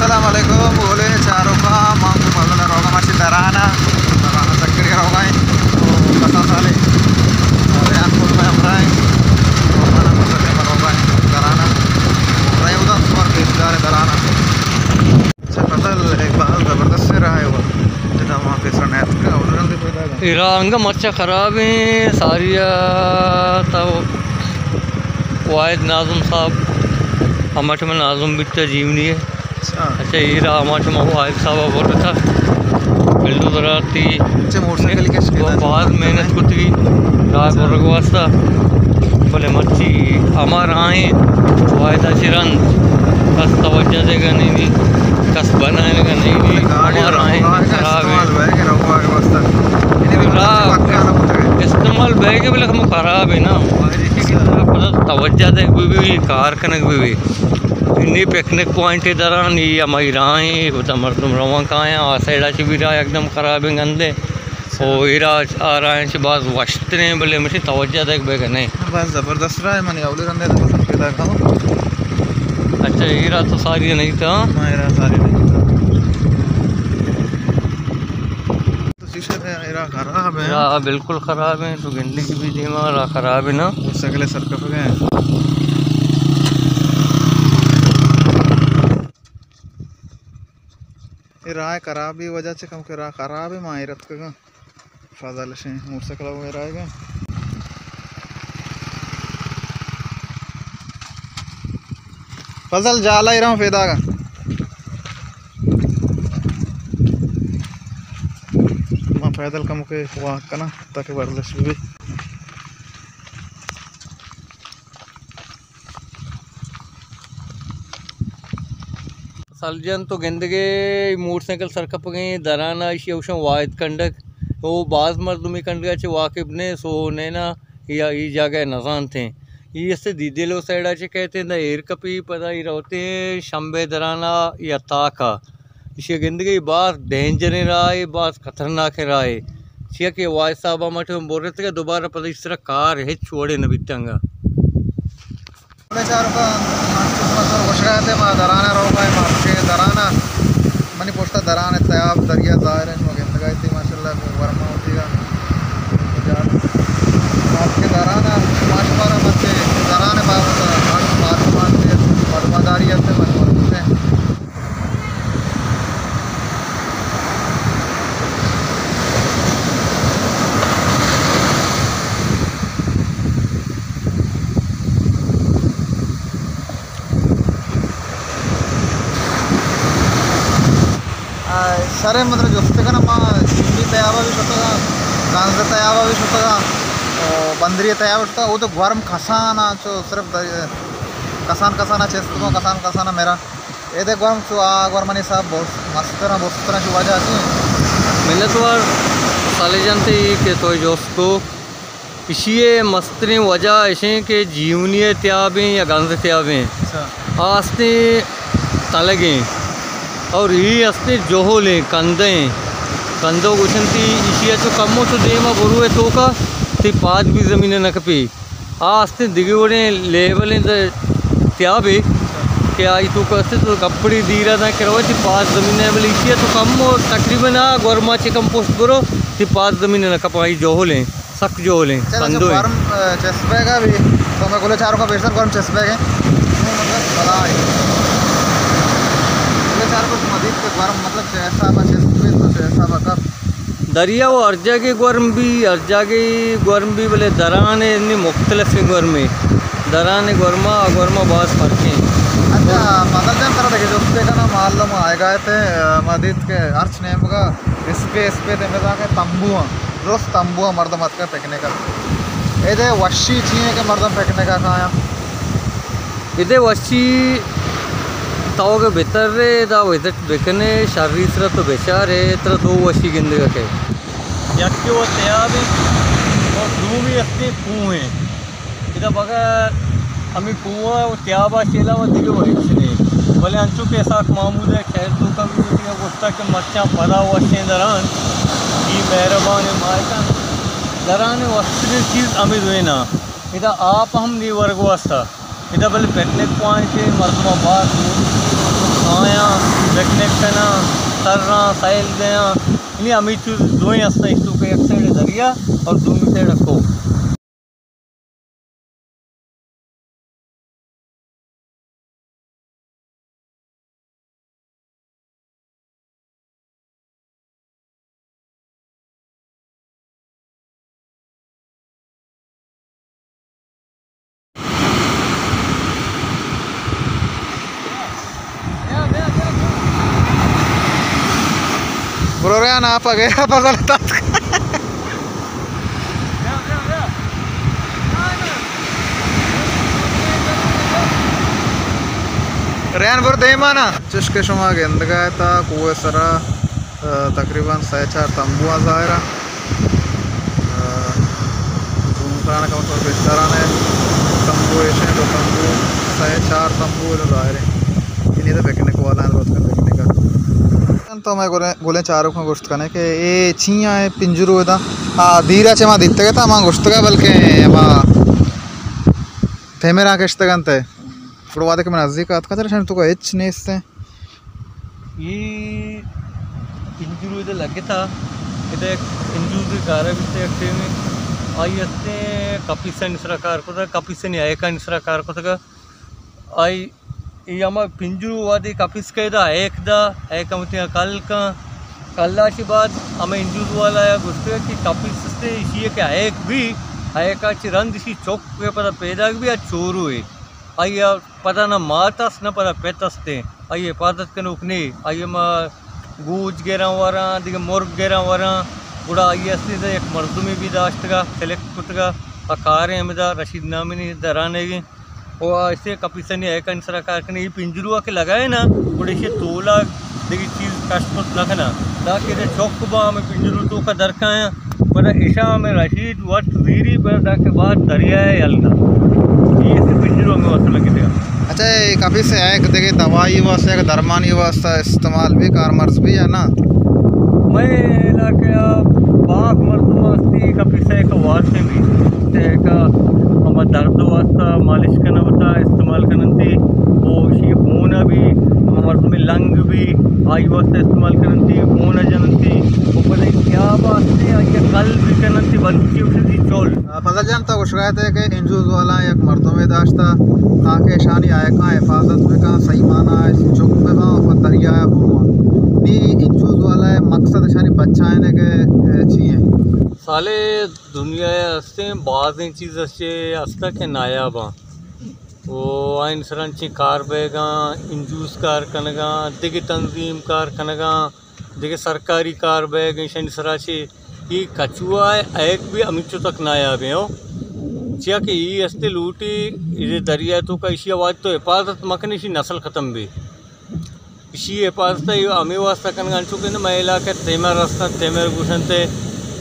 السلام علیکم، گلیں چاروکاں، ما فضل ءَ روگا مرچی درانا، درانا چکری روگا ایں، تو کسا سالے، ریان پل میں ہمراہ ایں، تو مانا فضل میں روگا ایں، درانا، رہے ہوتا پر بیچدار درانا۔ اچھا، فضل ایک بہت زبردست سے رہا ہے وہ، جدا وہاں پہ سنیت کا اور رنگ پیدا ہے۔ اے راہ انگا مرچا خراب ایں، ساری ءَ تو واحد ناظم صاحب، ہمٹ میں ناظم بیتا جیونی ہے۔ اچھا۔ اچھا، اے راہ ہمٹ میں واحد صاحب ءَ برتا۔ بلڈوزر آتی۔ اچھا، موٹر سائیکل کش کے باز محنت کتگی۔ راہ برگ واسطہ۔ بلے مرچی ہما راہیں واحد ءَ چہ رند کس توجہ دیگا نہیں، کس بنائینگا نہیں، ہما راہیں خراب ایں۔ راہ استعمال بیگ ءَ بلے ہم خراب ایں نا۔ توجہ دیگ بی بی، کار کنگ بی بی۔ نی پکنک پوائنٹ دران، نی ہمائی راہیں، بتا مردم روان کایاں، آ سائیڈا چہ بی راہ یکدم خراب ایں گندے۔ او اے راہ آ راہیں چہ باز وشتریں، بلے مشی توجہ دیگ بیگ ءَ نہیں۔ باز زبردست راہ ہے، منی اولی رندے تو پسند پیدا کھاؤ۔ اچھا، اے راہ تو ساری نہیں تھا؟ ہاں، اے راہ ساری نہیں تھا۔ تو شیشہ ہے، اے راہ خراب ہے۔ راہ بالکل خراب ہے، تو گندگی بھی دیما راہ خراب ہے نا۔ موٹر سائیکل سر کپ گئے۔ اے راہ خرابی وجہ چہ کم کہ راہ خراب ہے، ما ایر اتکگاں۔ فضل شیں موٹر سائیکل وغیرہ آئے گا۔ فضل جالا ایران پیدا گا۔ ما پیدل کم کے واک کنا تاکہ ورزش بھی۔ سالجان تو گندگے موٹر سائیکل سرکپگیں درانا، ایشی اوشان واحد کنڈگ، او باز مردمی کنڈگا چہ واقف نے، سو نینا یا ای جاگہ نزانتیں۔ ای است دیدیلو سائیڈا چہ کہتے دا ایر کپی پدا ای روتے شمبے درانا یا تاکا۔ ایشی گندگے باز ڈینجریں راہے، باز خطرناکیں راہے۔ چیا کہ واحد صاحبہ مٹے برتگا دوبارہ پدا اس طرح کار ہچ وڑے نہ بیتنگا۔ بلے چاروکاں، انچو مزور گوشگا ات، ما درانا روگا ایں، ما کہ درانا، منی پشتا دران تیاب دریا ظاہر ہے، ما گندگا ات، ماشاءاللہ، ورما ہوتی گا۔ ما کہ درانا، ما شمارا مرچی دران بابت، معلومات، معلومات داری ات، ما شمارا گوشیں۔ آ، شریں مطلب جستے کنا ما جیونی تیابا بھی شتگا، گانزہ تیابا بھی شتگا، او بندری تیابا شتگا، او تو گورم کسانا، چو صرف د-، کسان کسانا چست بو، کسان کسانا میرا۔ اے دے گورم چو آ گورمانی حساب بہت مسترا، بہت مسترا چو واجہ اسی۔ منتوار صالح جان تئی کہ تو جست کو۔ ایشی ءِ مستریں وجہ ایشیں کہ جیونی ءِ تیابیں یا گنز تیابیں۔ اچھا۔ آ استیں تلگیں اور ای استیں جہلیں کندیں۔ کندو گوشنتی ایشی ءَ چو کمو چو دیما بروے توکا تی پاد بھی زمین ءَ نہ کپی۔ آ استیں دگہ وڑیں لیولیں د-، تیابے کہ آئی توکا استیں تو کپڑی دیرا داں کہ روے تی پاد زمین ءَ، بلے ایشی ءَ تو کمو تقریباً آ گورما چہ کم پشت برو تی پاد زمین ءَ نہ کپا، آئی جہلیں۔ سک جہلیں، چلو، اچھا، کندوئیں۔ گورم، آ، چست بیگا بھی، تو میں گلے چاروکاں پیشتر گورم چست بیگیں۔ تو مطلب بلائی۔ گلے چاروکاں تو مزید کہ گورم مطلب چہ حسابا چست بی تو چہ حسابا کپ۔ دریا و ہر جاگے گورم بی، ہر جاگے گورم بی، بلے درانے انی مختلفیں گورمے۔ درانے گورما، آ گورما باز فرقیں۔ اچھا، فضل جان، ترا دگہ جستے کنا، معلوم آئیگا تے، آ، ما دیت کہ ہرچ نیمگا اسپے، اسپے تے مزاکے تمبو آں۔ درست تمبو ءَ مردم اتکہ پکنک ءَ۔ ادے وشی چی ایں کہ مردم پکنک ءَ کایاں؟ ادے وشی تو اگہ بترے، ادا وزٹ بکنے، شری سرا تو بچارے، ترا دو وشی گندگ ءَ کئے۔ یکے و تیاب ایں اور دومی استیں کوہ ایں۔ ادا بغیر ہمے کوہ ءَ و تیاب ءَ چہ علاوہ دگہ و ہچ نیں۔ بلے انچو کہ اسحاق محمود ءِ شعر توکا بھی وتی ءَ گوشتگ کہ مرچاں پدا وشیں دران، اے مہربانیں ماہکان۔ دران ءِ وستریں چیز ہمے دوئیناں۔ ادا آپ ہم نی ورگ واسطہ۔ ادا بلے پکنک پوائنٹ ایں، مردماں باز آیاں۔ پکنک کناں، تراں، سیل دیاں، یعنی ہمے چیز دوئیں ہستاں، ایشی توکا یک سائیڈ دریا اور دومی سائیڈ کوہ۔ برو ریان، آپ ءَ گیا پزل تات۔ ریان، برو دیما نا۔ چش کہ شما گندگا ات، کوہ سرا، ءَ، تقریباً سئے چار تمبو ءَ ظاہر ءَ۔ ءَ، زوم کنان کم کم بہتران ہے۔ تمبو ایشیں، دو تمبو، سئے چار تمبو ظاہر ہے۔ یعنی تو پکنک والا ہیں، روز کا پکنک کا۔ تو میں گلیں، گلیں چاروکاں گوشت کنے کہ اے چیاں ہے پنجرو ادا۔ آ، دیرا چہ ما دیتگ ات، ما گوشتگ ات، بلکہ ما پیمرا کشتگ انت۔ گڑا وہدے کہ من نزیک آتکاں، ترا شان تو کا ہچ نیست ہے۔ اے پنجرو ادا لگتا، ادا یک انجوزے کارا بیتا یک ٹیمے۔ آئی ہستیں کپیسانی سرا کار کتگ، کپیسانی ہیکانی سرا کار کتگ۔ آئی، اے ہما پنجرو وہدے کپیس کہ ادا ہیک دا، ہیک ہم تیاں کل کن۔ کلا چہ بعد ہمے انجوز والا یا گوشتگ کہ کپیس ہستیں، ایشی کہ ہیک بی، ہیکا چہ رند ایشی چک کہ پدا پیداک بی، آ چورو ہے۔ آئی ءَ پدا نہ مات است، نہ پدا پت استیں۔ آئی ءِ حفاظت کنوک نے۔ آئی ءَ ما گوج گراں وراں، دگہ مرگ گراں وراں۔ گڑا آئی ءَ استیں یک مردمے بھی داشتگا، سلیکٹ کتگا۔ آ کاریں ہمدا رشید نامینی درانیگیں۔ او آ استیں کپیسانی ہیکانی سرا کار کنے۔ اے پنجروا کہ لگائے نا، گڑا ایشی تولا دگہ چیز کشت کت نہ کناں۔ دانکہ ادا چک باں ہمے پنجرو توکا در کایاں۔ پدا اشاں ہمے رشید وت زیری، پدا دانکہ بعد دریائے یل داں۔ اے سے پنجرو ہمے واسطہ لگتگا۔ اچھا، اے کپیس یک دگہ دوائی واسطہ، یک درمانی واسطہ استعمال بی، کارمرز بی یا نا؟ مئے علاقہ باز مردم ہستی، کپیس یک وارتے بی۔ تے کہ ہما درد واسطہ مالش کننت، استعمال کننتی، او اشی خون بھی، ہما مردم لنگ بھی، آئی واسطہ استعمال کننتی، خون جننتی، او پدا کیا واسطے آئی کل بھی کننتی، بلوچی اشی چول۔ آ، فضل جان، تو گوشگا ات کہ انجوز والا یک مردمے داشتا، تاکہ اشانی ہیکاں حفاظت بکن، صحیح معنی چک بباں و دریا بروان۔ نی انجوز والا مقصد اشانی بچائینگ ءِ چی ہیں؟ سالے دنیا ءَ ہستیں بازیں چیز چے ہستا کہ نایاب آں۔ و آئین سرا انچیں کار بیگاں، انجوز کار کنگاں، دگہ تنظیم کار کنگاں، دگہ سرکاری کار بیگ ایشانی سرا چے۔ ای کچوا ءِ ہیک بھی ہمینچو تک نایاب ہیں ہو۔ چیا کہ ای ہستے لوٹی، ای دریا توکا ایشی آواز تو حفاظت مکنے، ایشی نسل ختم بی۔ ایشی حفاظت ءَ ہمے واسطہ کنگا انچو کہ مئے علاقہ تیمر است انت، تیمر گوشنت،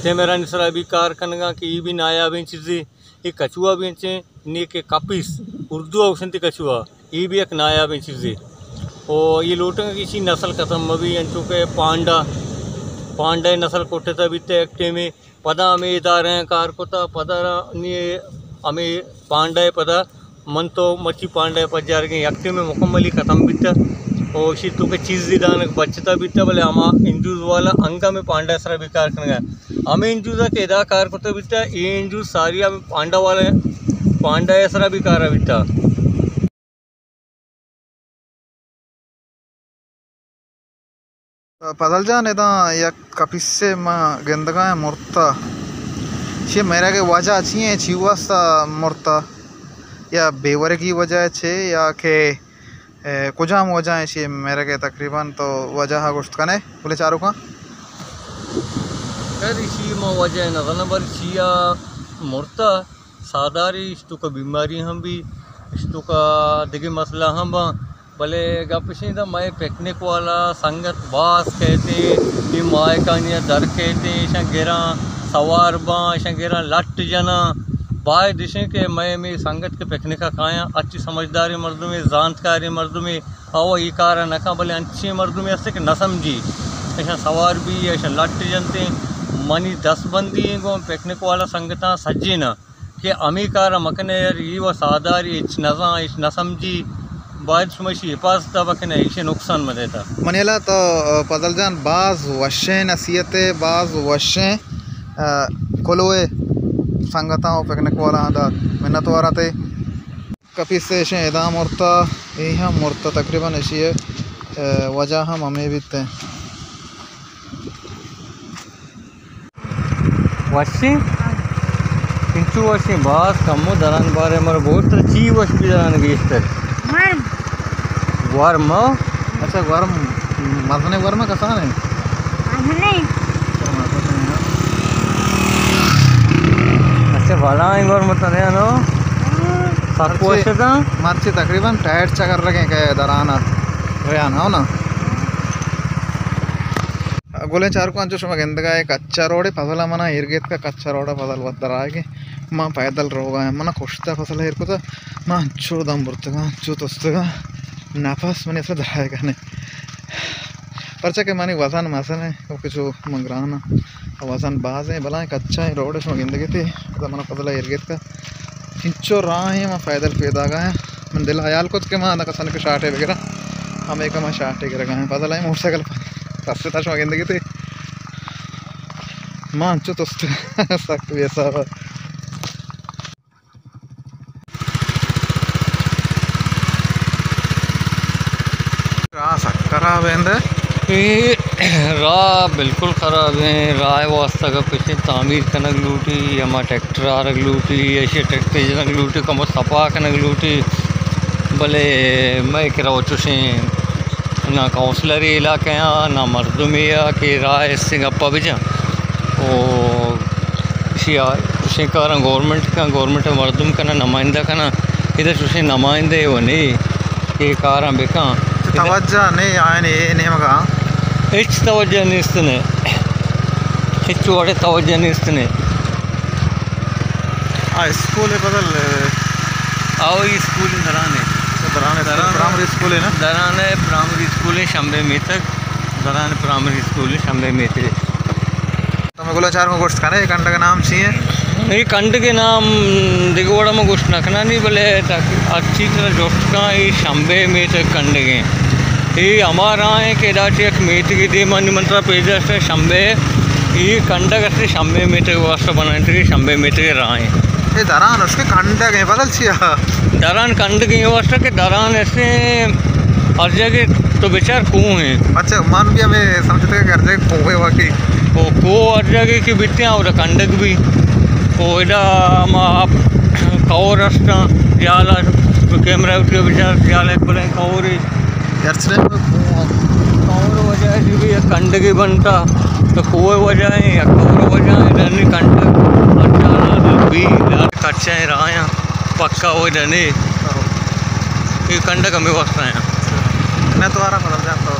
تیمرانی سرا بھی کار کنگا کہ ای بھی نایابیں چیزے۔ اے کچوا بھی انچیں، نی کہ کپیس، اردو ءَ گوشنت کچوا، اے بھی یک نایابیں چیزے۔ او اے لوٹنگ کہ ایشی نسل ختم مہ بی، انچو کہ پانڈا، پانڈا ءِ نسل کٹتا بیتا یک ٹیمے، پدا ہمے ادارہ کار کتا، پدا نی ہمے پانڈا ءِ پدا من تو مرچی پانڈا ءِ پجارگیں یک ٹیمے مکملی ختم بیتا۔ او ایشی توکا چیزے دانگ بچتا بیتا، بلے ہما انجوز والا انگا ہمے پانڈا ءِ سرا بھی کار کنگا۔ ہمے انجوزا کہ ادا کار کتا بیتا، اے انجوز ساری ہمے پانڈا والے، پانڈا ءِ سرا بھی کارا بیتا۔ فضل جان، ادا یک کپیسے ما گندگا ہیں مرتا۔ چی میرگ ءِ وجہ چی ہیں؟ چی واسطہ مرتا؟ یا بیورگی وجہ چے یا کہ، اے، کجام وجہ ہیں چی میرگ ءِ؟ تقریباً تو وجہ ءَ گوشت کنے، بلے چاروکاں۔ خیر، ایشی ما وجہ نہ زاناں، بل ایشی ءَ مرتا۔ ساہدارے، ایشی توکا بیماری ہم بی، ایشی توکا دگہ مسئلہ ہم باں، بلے گپ ایش انت مئے پکنک والا سنگت باز کئیت، اے ماہکانی در کئیت، ایشاں گراں سوار باں، ایشاں گراں لٹ جناں۔ باید ایش انت کہ مئے ہمے سنگت کہ پکنک ءَ کایاں، ہرچی سمجھداریں مردمے، زانتکاریں مردمے، آ اے کار ءَ نہ کن، بلے انچیں مردمے ہست کہ نہ سمجھی، ایشاں سوار بی، ایشاں لٹ جنت۔ منی دست بندی ایں گوں پکنک والا سنگتاں سجیناں کہ ہمے کار ءَ مکنے، یار، اے و ساہدارے، ہچ نزان، ہچ نہ سمجھی، باید شما ایشی حفاظت بکنے، ایشی نقصان مدیتا۔ منی ھیالا تو، آ، فضل جان، باز وشیں نصیحتے، باز وشیں، آ، کلوے سنگتاں و پکنک والاں دات۔ منت وارا تے۔ کپیس ایشیں ادا مرتا، اے ھم مرتا، تقریباً ایشی، آ، وجہ ھم ھمے بیتے۔ وشیں؟ انچو وشیں، باز کمو دران بارے مر بوت، ترا چی وش بی دران گیشتر؟ گورم۔ گورم؟ اچھا، گورم، مزنے گورم کسانے؟ مزنے۔ اچھا، بلائیں گورم تنے نو؟ ہاں۔ سک وش تاں؟ مرچی تقریباً ٹائٹ چکر رکھیں کہ درانا ریان ھو نا۔ گلیں چاروکاں، انچو شما گندگا اے کچا روڈے، فضل ءَ منا ایر گیتکا، کچا روڈا فضل وت درائگیں۔ ما پیدل روگا ایں، منا کشتا فضل ءَ ایر کتا، ما انچو دم برتگاں، انچو تستگاں، نفس منی اصلا درائگا نہ۔ پرچا کہ منی وزن مزن ایں، کیونکہ چو من گران آں، وزن باز ایں، بلائیں کچا ایں روڈ شما گندگے تے، پدا منا فضل ءَ ایر گیتکا۔ انچو راہ ایں، ما پیدل پیداگا ایں۔ من دل ءَ ھیال کت کہ ما ادا کسانکے شاٹے بگراں، ھمے کہ ما شاٹے گرگا ایں۔ فضل ءَ موٹر سائیکل پر رستا، شما گندگے تے۔ ما انچو تست سک بے حساب۔ راہ سک خراب ایں دے۔ اے راہ بالکل خراب ایں، راہ ءِ واسطہ گپ اش ایں تعمیر کنگ لوٹی، ھما ٹریکٹر آرگ لوٹی، ایشی ٹریکٹر جنگ لوٹی، کمو صفا کنگ لوٹی، بلے مئے کرا چوشیں نہ کونسلر علاقہ ءَ، نہ مردمے ءَ کہ راہ ءِ استیں گپا بجاں۔ او ایشی ءَ چوشیں کاراں گورنمنٹ کن، گورنمنٹ ءِ مردم کناں، نمائندہ کناں، ادا چوشیں نمائندہ و نی کہ کاراں بکاں۔ توجہ نی آئین اے نیمگا؟ ھچ توجہ نیست نے، ھچ وڑے توجہ نیست نے۔ آ اسکول ءِ بدل؟ آو، اے اسکول درانے۔ اچھا، درانے دران۔ پرائمری اسکول ایں نا؟ درانے پرائمری اسکول ایں، شمبے میتگ۔ درانے پرائمری اسکول ایں، شمبے میتگ۔ تو مئے گلیں چاروکاں گوشت کنے، اے کنڈگ ءِ نام چی ایں؟ اے کنڈگ ءِ نام دگہ وڑا ما گوشت نہ کناں نی، بلے تک اچھی طرح جست کن، اے شمبے میتگ کنڈگ ایں۔ اے ھما راہ ایں کہ ادا چہ یک میتگے دیما نی من ترا پیش داشتہ شمبے، اے کنڈگ است، شمبے میتگ ءِ واسطہ بنائینتگے، شمبے میتگ ءِ راہ ایں۔ اے دران اش کہ کنڈگ ایں، بدل چیا؟ دران کنڈگ ایں واسطہ کہ دران ایسے ھر جگہ تو بچار کوہ ایں۔ اچھا، من بھی ھمے سمجھتا کہ ھر جگہ کوہ ایں واقعی۔ او کوہ ھر جگہ کہ بیتے ایں، اور کنڈگ بھی۔ او ادا ھما آپ کور استاں، جالا، تو کیمرہ اٹھے بچار، جالا ایک بلائیں کور ایں۔ یار چرے کوہ، کور وجہ ایں کہ یک کنڈگے بنتا، تو کوہ وجہ ایں یا کور وجہ ایں، ڈنی کنڈگ، اچھا، لال بھی، لال کچا ایں راہ ایں، پکا وجہ نی۔ اے کنڈگ ھمے واسطہ ایں۔ نہ تو آرام بدل جان تو۔